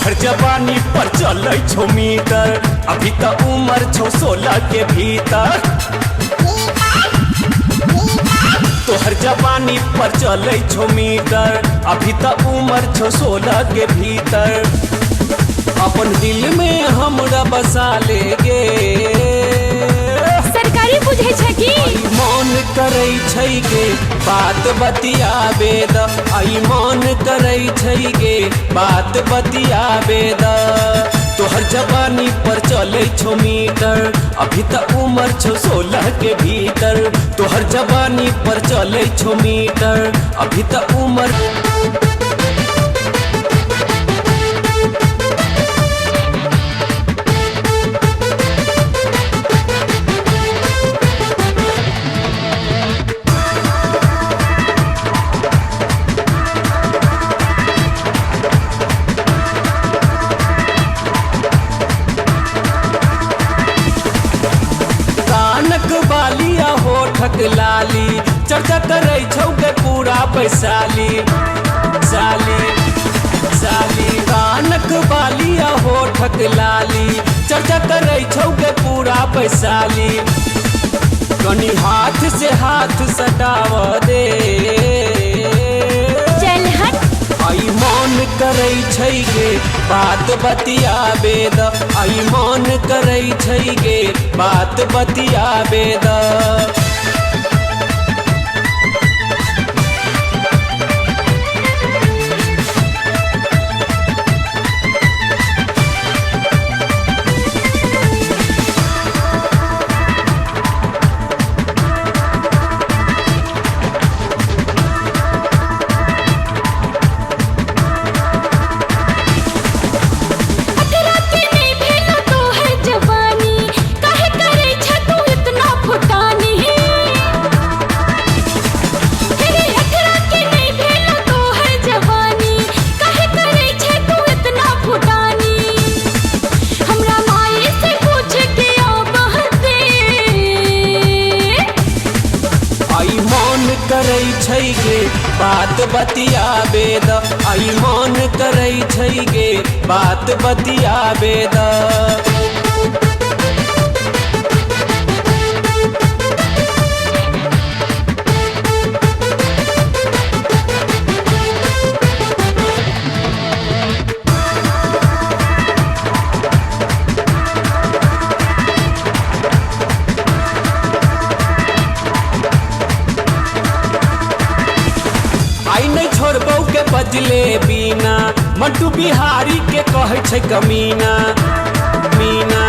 तोहर जवानी पर चलै छौ मीटर, अभी त उम्र छौ 16 के भीतर। तोहर जवानी पर चलै छौ मीटर, अभी त उम्र छौ 16 के भीतर। अपन दिल में हमरा बसा ले गे। सरकारी बुझै छै की? मन करै छै गे बात बतियाबे द, आई मन करै छै गे बात बतियाबे द। तोहर जवानी पर चलै छौ मीटर, अभी त उम्र छौ 16 के भीतर। तोहर जवानी पर चलै छौ मीटर, अभी त उम्र। कानक बालिया होठक लाली, चर्चा करै छौ गे पूरा वैशाली साली साली। कानक बालिया होठक लाली, चर्चा करै छौ गे पूरा वैशाली। कनी हाथ से हाथ सटाव दे। चल हट। आई मन करै छै गे बात बतियाबे द, आई मन करै छै गे बात बतियाबे द। अकरा के नहीं भेलो तोहर जवानी, काहे करै छै तू इतना फुटानी? हे रे अकरा के नहीं भेलो तोहर जवानी, काहे करै छै तू इतना फुटानी? हमरा माई से पूछ के आबह दे। आई मन करै छै गे बात बतियाबे द, आई मन करै छै गे बात बतियाबे द। आई नहीं छोड़बौ के बजले बिना, मंटू बिहारी के कहै छै कमीना मीना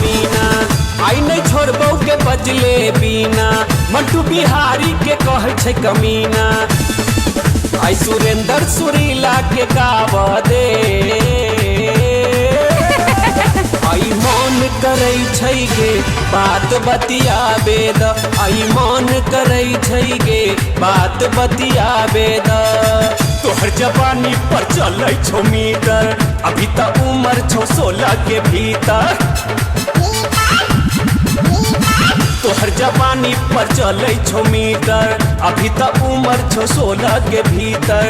मीना। आई नहीं छोड़बौ के बजले बिना, मंटू बिहारी के कहै छै कमीना। आई सुरेंद्र सुरीला के गाव दे। आई मन करै छै गे बात बतियाबे द, आई मन करै छै गे बात बतियाबे द। तोहर जवानी पर चलै छौ मीटर, अभी त उम्र छौ 16 के भीतर। तोहर जवानी पर चलै छौ मीटर, अभी त उम्र छौ 16 के भीतर।